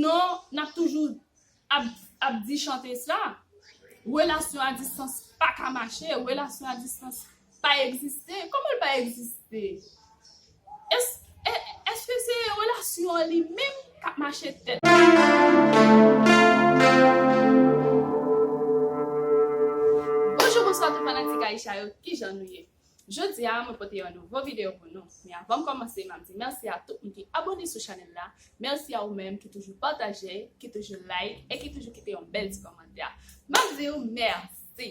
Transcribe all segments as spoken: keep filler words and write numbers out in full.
Non, n ap toujou ap, ap di chante sa. Relasyon a distans pa ka mache, relasyon a distans pa egziste. Kòman l pa egziste? Es, e, èske se relasyon an li menm k ap mache tèt? Bonjou, bonswa tout fanatik Aisha yo, kijan nou ye? Jodi a, mwen pote yon nouvo videyo pou nou. Men avan m kòmanse, m ap di mèsi a tout moun ki abòne sou chanèl la. Mèsi a ou menm ki toujou pataje, ki toujou like e ki toujou kite yon bèl ti kòmantè. M ap di w mèsi.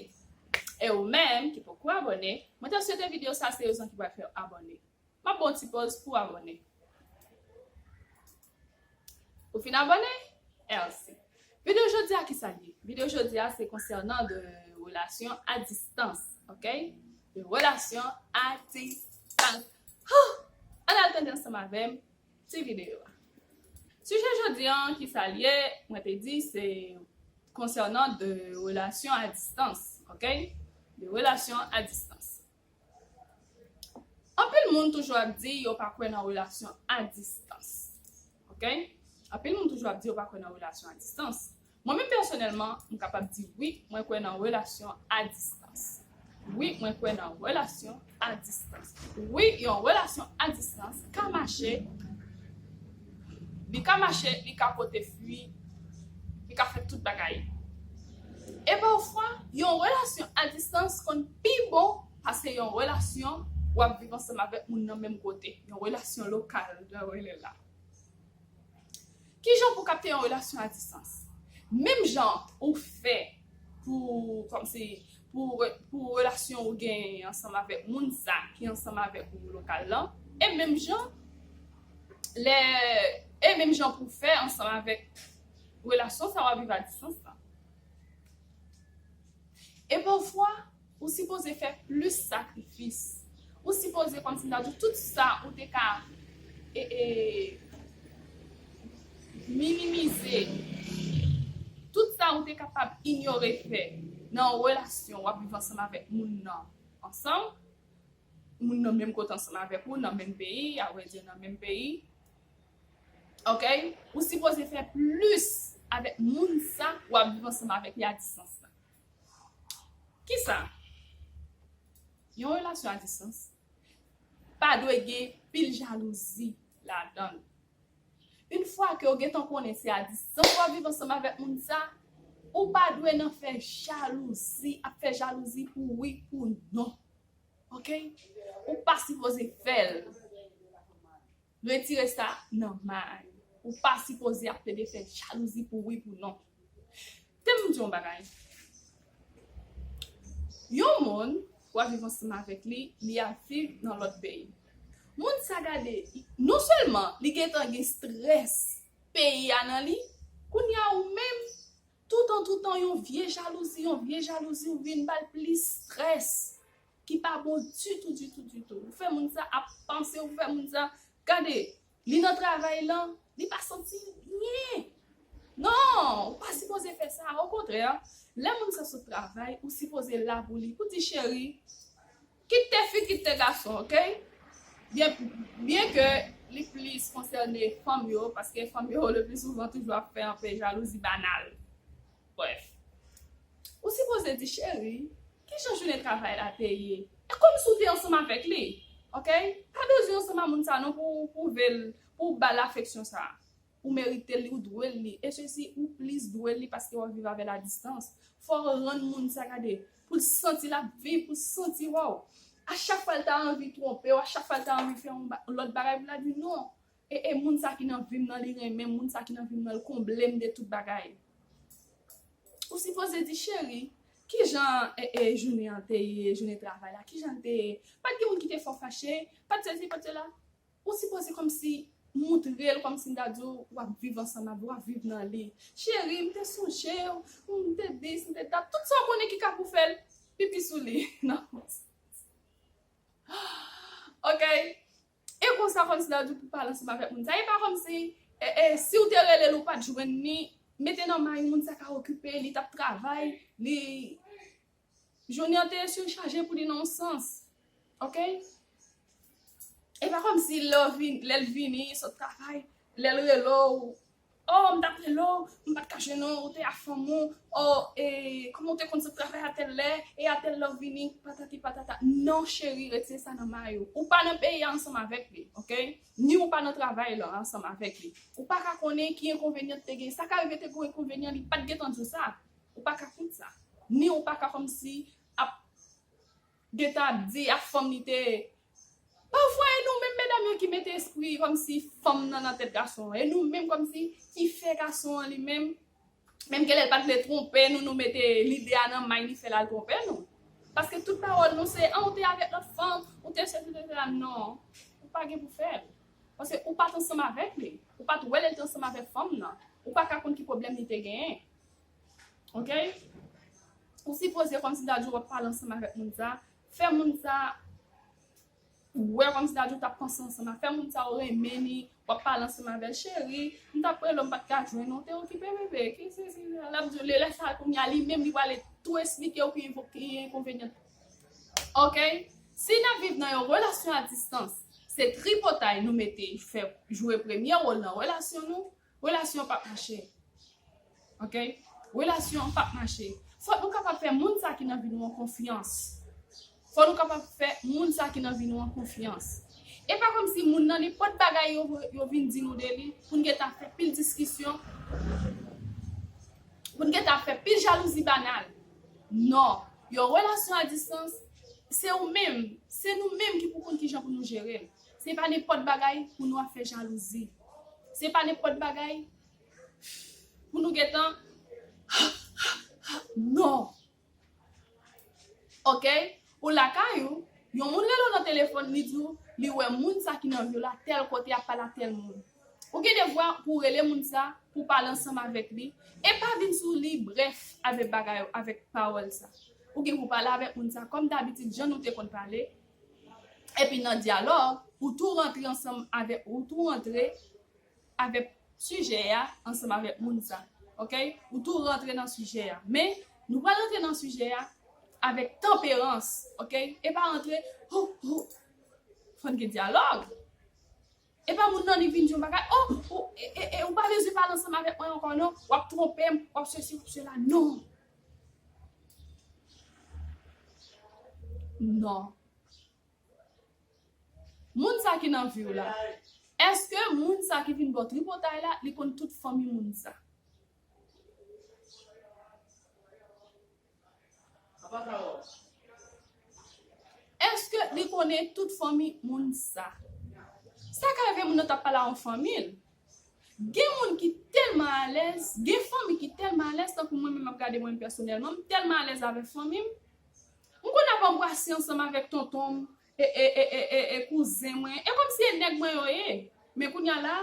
E ou menm ki poko abòne, mwen ta swete videyo sa se rezon ki pral fè w abòne. M ap ba w ti pòz pou w abòne. Ou fin abòne? Mèsi. Videyo jodi a ki sa l ye? Videyo jodi a se konsènan de relasyon a distans, ok? De relasyon a distans. Huh! Ann al tande ansanm avè m ti videyo a. Sijè jodi a ki sa l ye, mwen te di se konsènan de relasyon a distans, ok? De relasyon a distans. Anpil moun toujou ap di yo pa kwè nan relasyon a distans. Ok? Anpil moun toujou ap di yo pa kwè nan relasyon a distans. Mwen menm pèsonèlman, m kapab di wi, mwen kwè nan relasyon a distans. Wi, mwen kwè nan relasyon a distans. Wi, yon relasyon a distans ka mache, li ka mache, li ka pote fwi, li ka fè tout bagay. E pafwa, yon relasyon a distans konn pi bon pase yon relasyon w ap viv ansanm avèk moun nan menm kote. Yon relasyon lokal, jan yo rele l la. Kijan pou kapte yon relasyon a distans? Menm jan ou fè pou, kòmsi, pou, pou relasyon ou gen ansanm avèk moun sa ki ansanm avèk ou lokal lan, e menm jan lè, e menm jan pou fè ansanm avèk relasyon sa w ap viv a distans lan. E pafwa, ou sipoze fè plis sakrifis. Ou sipoze, kòmsi m ta di w, tout sa ou te ka, e, e, minimize, tout sa ou te kapab inyore fè nan yon relasyon w ap viv ansanm avèk moun nan, ansanm, moun nan menm kote ansanm avèk ou, nan menm peyi, a vrè di nan menm peyi. Ok? Ou sipoze fè plis avèk moun sa w ap viv ansanm avèk li a distans la. Kisa? Yon relasyon a distans pa dwe gen pil jalouzi ladan l. Yon fwa ke w gentan konnen se a distans w ap viv ansanm avèk moun sa, ou pa dwe nan fè jalouzi, ap fè jalouzi pou wi, pou non. Ok? Ou pa sipoze fè l. Retire sa nan may. Ou pa sipoze ap plede fè jalouzi pou wi, pou non. Tè m di yon bagay. Yon moun w ap viv ansanm avèk li, li ap viv nan lòt peyi. Moun sa gade, non sèlman li gentan gen strès peyi a nan li, kounye a ou menm, toutan, toutan, yon vye jalouzi, yon vye jalouzi, ou vin ba l plis strès ki pa bon ditou, ditou, ditou. Ou fè moun sa ap panse, ou fè moun sa, gade, li nan travay lan, li pa santi byen. Non, ou pa sipoze fè sa. Okontrè, lè moun sa sot travay, ou sipoze la pou li, pou di, cheri, kit te fi, kit te gason, ok? Byen, byen ke li plis konsène fanm yo, paske fanm yo le pli souvan toujou ap fè anpil jalouzi banal. Brèf. Ou sipoze di, cheri, kijan jounen travay la te ye? E kòmsi w te ansanm avèk li, ok? Pa bezwen ansanm a moun sa non pou w pwouve l, pou w ba l afeksyon sa. Ou merite l, ou dwe l li. E sesi, ou plis dwe l li paske w ap viv avè l a distans. Fò w rann moun sa gade, pou l santi l ap viv, pou l santi, waw. A chak fwa l ta anvi twonpe w, a chak fwa l ta anvi fè yon ba-, lòt bagay, pou l ta di non. E, e moun sa ki nan vi m nan, li renmen m, moun sa ki nan vi m nan, l konble m de tout bagay. Ou sipoze di, cheri, kijan, e, e, jounen an te ye, jounen travay la, kijan l te ye? Pa t gen moun ki te fè w fache, pa t sesi, pa t sela. Ou sipoze kòmsi moutre l, kòmsi m ta di w, w ap viv ansanm avè l, w ap viv nan li. Cheri, m te sonje w, m te dis, m te dat, tout sa w konnen ki ka pou fè l pipi sou li. Non. Ok? E konsa, kòmsi ta di w pou pale ansanm avèk moun sa. E pa kòmsi, e, e, si w te rele l, ou pa t jwenn li, mete nan may moun sa ka okipe, li t ap travay, li, jounen an te sichaje pou li nan yon sans. Ok? E pa kòmsi lè w vin-, lè l vini, sot travay, lè l rele w, Oh, m t ap rele w, m pa t ka jwenn ou, ou te ak fanm ou, oh, e, kòman w te konn sot travay a tèl lè, e a tèl lè w vini, patati patata. Non, cheri, retire sa nan may ou. Ou pa nan peyi a ansanm avèk li, oke? Ni ou pa nan travay la ansanm avèk li. Ou pa ka konnen ki enkonvenyan te gen. Sa ka rive te gen enkonvenyan, li pa t gentan di w sa. Ou pa ka konn sa. Ni ou pa ka kòmsi ap gentan ap di ak fanm li te. Pafwa, e nou menm medam yo ki mete espri kòmsi fanm nan nan tèt gason an. E nou menm kòmsi ki fè gason an li menm, menm ke lè l pa t vle twonpe nou, nou mete lide a nan may li fè l al twonpe nou. Paske tout pawòl nou se, an, ou te avèk lòt fanm, ou te sesi, ou te sela. Non, ou pa gen pou fè l. Paske ou pa t ansanm avèk li. Ou pa t wè lè l te ansanm avèk fanm nan. Ou pa ka konn ki pwoblèm li te genyen. Oke? Ou sipoze kòmsi ta di w ap pale ansanm avèk moun sa. Fè moun sa wè kòmsi ta di w t ap panse ansanm avè. Fè moun sa w renmen li, w ap pale ansanm avè l. Cheri, m t ap rele w, m pa t ka jwenn ou, te okipe bebe. Ki se, se, l ap di w, lè, lè sa a kounye a, li menm li prale tou esplike w ki envo-, ki enkonvenyan. Oke? Si n ap viv nan yon relasyon a distans, se tripotay nou mete fè jwe premye wòl nan relasyon nou, relasyon p ap mache. Oke? Relasyon p ap mache. Fòk nou kapab fè moun sa ki nan vi nou an konfyans. Fòk nou kapab fè moun sa ki nan vi nou an konfyans. E pa kòmsi moun nan, nenpòt bagay yo, yo vin di nou de li, pou n gentan fè pil diskisyon, pou n gentan fè pil jalouzi banal. Non. Yon relasyon a distans, se ou menm, se nou menm ki pou konn kijan pou nou jere l. Se pa nenpòt bagay pou nou ap fè jalouzi. Se pa nenpòt bagay pou nou gentan. Non. Oke? Ou lakay ou, yon moun rele w nan telefòn, li di w li wè moun sa ki nan vi w la tèl kote ap pale a tèl moun. Ou gen devwa pou w rele moun sa, pou w pale ansanm avèk li, e pa vin sou li brèf avèk bagay, avèk pawòl sa. Ou gen pou w pale avèk moun sa kòm dabitid, jan nou te konn pale. Epi nan dyalòg, ou tou rantre ansanm avèk, ou tou rantre avèk sijè a ansanm avèk moun sa. Oke? Ou tou rantre nan sijè a. Men, nou pral rantre nan sijè a avèk tanperans. Oke? E pa rantre, ou, ou. Fò n gen dyalòg. E pa moun nan li vin di yon bagay, oh, ou, e, e, e, ou pa bezwen pale ansanm avèk mwen ankò non, w ap twonpe m, w ap sesi, w ap sela. Non. Non. Moun sa ki nan vi w la, èske moun sa ki vin ba w tripotay la, li konn tout fanmi moun sa? Èske li konnen tout fanmi moun sa? Sa ka rive moun nan t ap pale a yon fanmi l. Gen moun ki tèlman alèz, gen fanmi ki tèlman alèz, tankou mwen menm m ap gade mwen pèsonèlman, m tèlman alèz avèk fanmi m. M konn ap anbrase ansanm avèk tonton m, e, e, e, e, e, e kouzen mwen. E kòmsi e nèg mwen yo ye. Men kounye a la,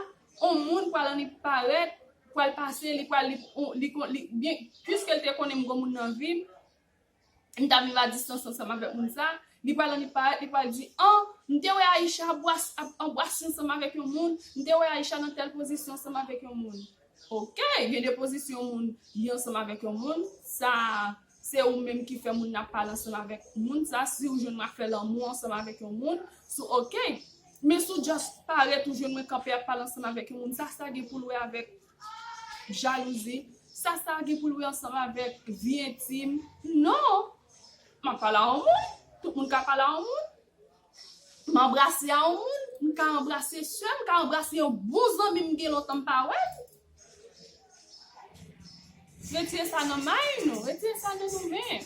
on moun pral annik parèt, pral pase, li pral, li, li, li, li, byen, piske l te konnen m gon moun nan vi m, m t ap viv a distans ansanm avèk moun sa, li pral annik parèt, li pral di, an, m te wè Aisha ap bwas-, ap anbrase ansanm avèk yon moun, m te wè Aisha nan tèl pozisyon ansanm avèk yon moun. Oke, gen de pozisyon moun, li ansanm avèk yon moun, sa, se ou menm ki fè moun nan pale ansanm avèk moun sa, si ou jwenn w ap fè lanmou ansanm avèk yon moun, sou oke. Men si w just parèt ou jwenn mwen kanpe ap pale ansanm avèk yon moun, sa, sa gen pou l wè avèk jalouzi, sa, sa gen pou l wè ansanm avèk vi entim. Non! M ap pale a yon moun, tout moun ka pale a yon moun. M anbrase a yon moun, m ka anbrase sè m, m ka anbrase yon bon zanmi m gen lontan m pa wè l. Retire sa nan may nou, retire sa nan nou men.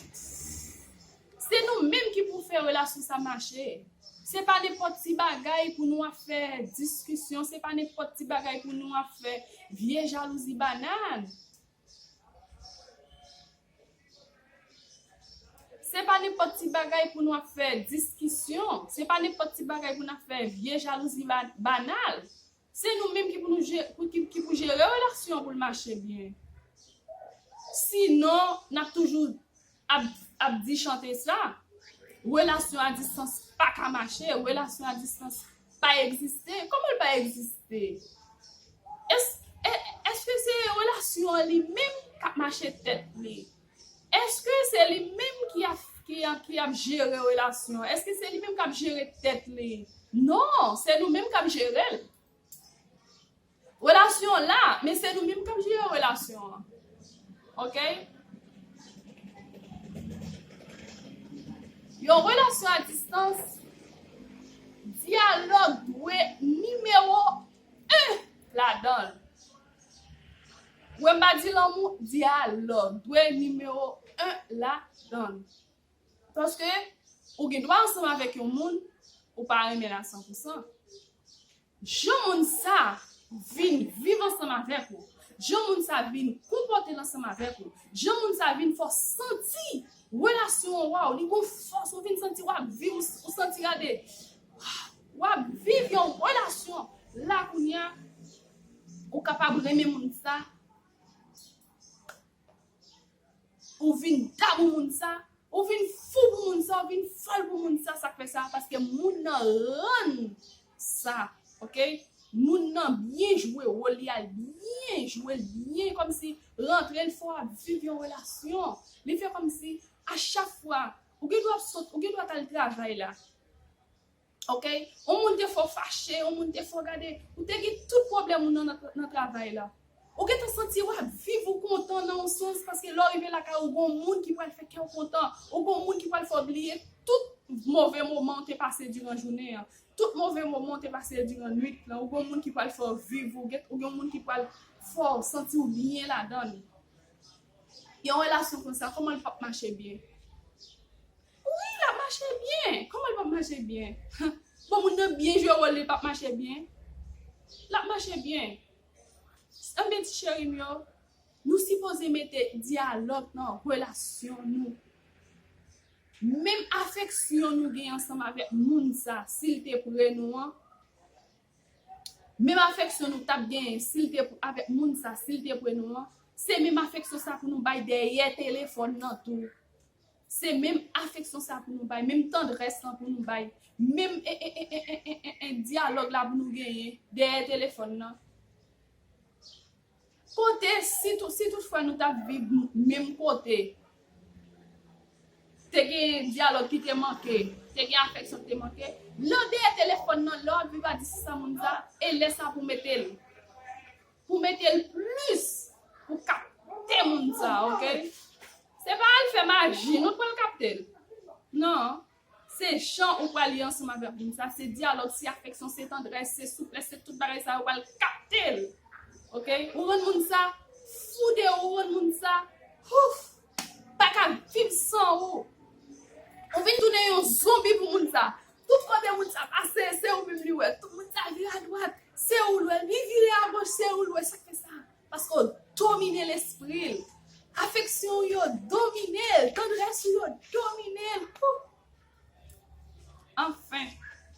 Se nou menm ki pou fè relasyon sa mache. Se pa nenpòt ti bagay pou nou ap fè diskisyon, se pa nenpòt ti bagay pou nou ap fè vye jalouzi banal. Se pa nenpòt ti bagay pou nou ap fè diskisyon. Se pa nenpòt ti bagay pou n ap fè vye jalouzi ba-, banal. Se nou menm ki pou nou je-, pou, ki, ki pou jere relasyon pou l mache byen. Sinon, n ap toujou ap, ap di chante sa. Relasyon a distans pa ka mache, relasyon a distans pa egziste. Kòman l pa egziste? Es-, e-, èske se relasyon an li menm k ap mache tèt li? Èske se li menm ki ap, ki ap, ki ap jere relasyon an? Èske se li menm k ap jere tèt li? Non, se nou menm k ap jere l. Relasyon la, men se nou menm k ap jere relasyon an. Oke? Yon relasyon a distans, dyalòg dwe nimewo en ladan l. Wè m pa di lanmou, dyalòg dwe nimewo en ladan l. Paske ou gen dwa ansanm avèk yon moun, ou pa renmen l a san pou san. Jan moun sa vin viv ansanm avèk ou, jan moun sa vin konpòte l ansanm avèk ou, jan moun sa vin fè w santi relasyon an, waw, li gon fòs, ou vin santi w ap viv, ou, ou santi gade, w ap viv yon relasyon. La kounye a, ou kapab renmen moun sa, ou vin damou moun sa, ou vin fou pou moun sa, ou vin fòl pou moun sa, sa k fè sa, paske moun nan rann sa, oke? Moun nan byen jwe wòl li a, l byen jwe l, byen kòmsi rantre l fè w ap viv yon relasyon. Li fè kòmsi a chak fwa, ou gen dwa ap sot, ou gen dwa t al travay la, oke? Yon moun te fè w fache, yon moun te fè w gade, ou te gen tout pwoblèm ou nan, nan, nan travay la. Ou gentan santi w ap viv, ou kontan nan yon sans, paske lè w rive lakay ou, gon moun ki pral fè kè w kontan, ou gon moun ki pral fè w bliye tout move moman w te pase diran jounen an, tout move moman w te pase diran nwit lan, ou gon moun ki pral fè w viv, ou gen, ou gen moun ki pral fè w santi w byen ladan l. Yon relasyon konsa, kòman l p ap mache byen? Wi, l ap mache byen. Kòman l p ap mache byen? Bon, moun nan byen jwe wòl li, l p ap mache byen? L ap mache byen. Anben, ti cheri m yo, nou sipoze mete dyalòg nan relasyon nou. Menm afeksyon nou gen ansanm avèk moun sa, si l te pre nou an, menm afeksyon nou t ap genyen si l te avèk moun sa, si l te pre nou an, se menm afeksyon sa pou nou bay dèyè telefòn nan tou. Se menm afeksyon sa pou nou bay, menm tandrès lan pou nou bay, menm e, e, e, e, e, e, e, dyalòg la pou nou genyen dèyè telefòn nan. Kote, si tou, si toutfwa nou t ap viv menm kote, te gen dyalòg ki te manke, te gen afeksyon ki te manke, lè w dèyè telefòn nan, lè w ap viv a distans a moun sa, e lè sa pou mete l. Pou mete l plis, pou kapte moun sa, oke? Se pa al fè maji, non, pou al kapte l. Non. Se jan ou pral ye ansanm avèk moun sa, se dyalòg, se afeksyon, se tandrès, se souplès, se tout bagay sa yo pral kapte l. Oke? Ou rann moun sa fou de ou, ou rann moun sa, ouf, pa ka viv san ou. Ou vin tounen yon zonbi pou moun sa. Tout kote moun sa pase, se ou menm li wè. Tout moun sa vire adwat, se ou l wè. Li vire agoch, se ou l wè. Sa k fè sa? Paske w domine lespri l. Afeksyon w yo domine l. Tandrès ou yo domine l. Pou Anfen,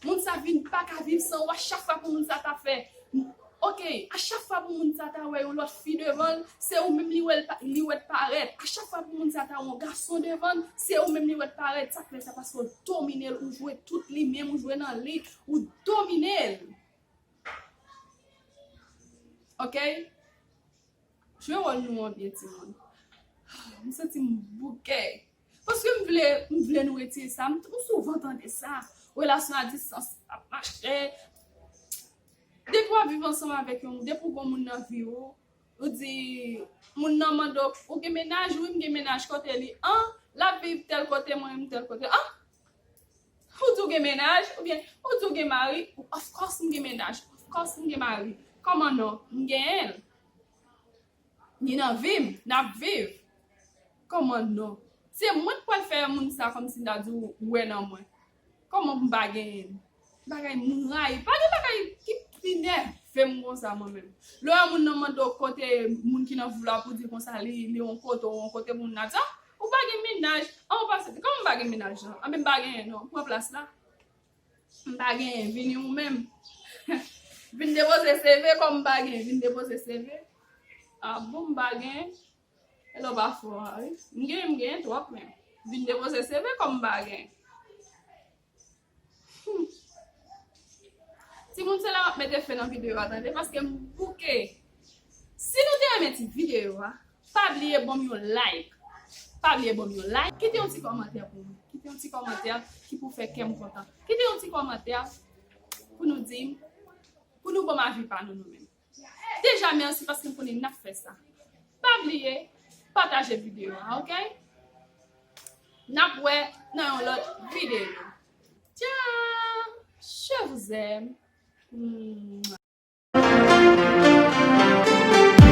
moun sa vin pa ka viv san ou. A chak fwa pou moun sa ta fè, oke, a chak fwa pou moun sa ta wè yon lòt fi devan l, se ou menm li wè l pa, li wè t parèt. A chak fwa pou moun sa ta wè yon gason devan l, se ou menm li wè t parèt. Sa k fè sa? Paske w domine l, ou jwe tout li menm, ou jwe nan li, ou domine l. Oke? Jwe wòl nou an byen, timoun. M santi m bouke. Paske m vle, m vle nou retire sa. M, m souvan tande sa. Relasyon a distans ap mache. Depi w ap viv ansanm avèk yon moun, depi w gon moun nan vi w, ou di, moun nan mande w, ou gen mennaj? Wi, m gen mennaj. Kote li? An, l ap viv tèl kote, mwen menm tèl kote. An? Ou di w gen mennaj, oubyen ou di w gen mari? Of course, m gen mennaj. Of course, m gen mari. Kòman non? M genyen l. Li nan vi m, n ap viv. Kòman non? Se mwen k pral fè moun sa kòmsi m ta di w wè nan mwen. Kòman m pa genyen l? Bagay m rayi. Pa gen bagay ki pi nève m konsa mwen menm. Lè yon moun nan mande w kote moun ki nan vi w la pou di konsa li, li yon kote, ou yon kote moun nan di, ah, ou pa gen mennaj. An, ou pa se, kòman m pa gen mennaj lan? Anben m pa genyen non. Pran plas la. M pa genyen, vini ou menm. Vin depoze C V kòm m pa genyen, vin depoze C V. Ah bon, m pa genyen? Elò pa fò a, wi. M genyen, m genyen twòp, men vin depoze C V kòm m pa genyen. Hmm. Timoun, se la m ap mete fen nan videyo a, tande, paske m bouke. Si nou te renmen ti videyo a, pa bliye ban m yon like. Pa bliye ban m yon like. Kite yon ti kòmantè pou mwen. Kite yon ti kòmantè ki pou fè kè m kontan. Kite yon ti kòmantè pou nou di m, pou nou ban m avi pa nou, nou menm. Deja mèsi paske m konnen n ap fè sa. Pa bliye pataje videyo a, oke? N ap wè nan yon lòt videyo. Tchao! Je vous aime. Mwah.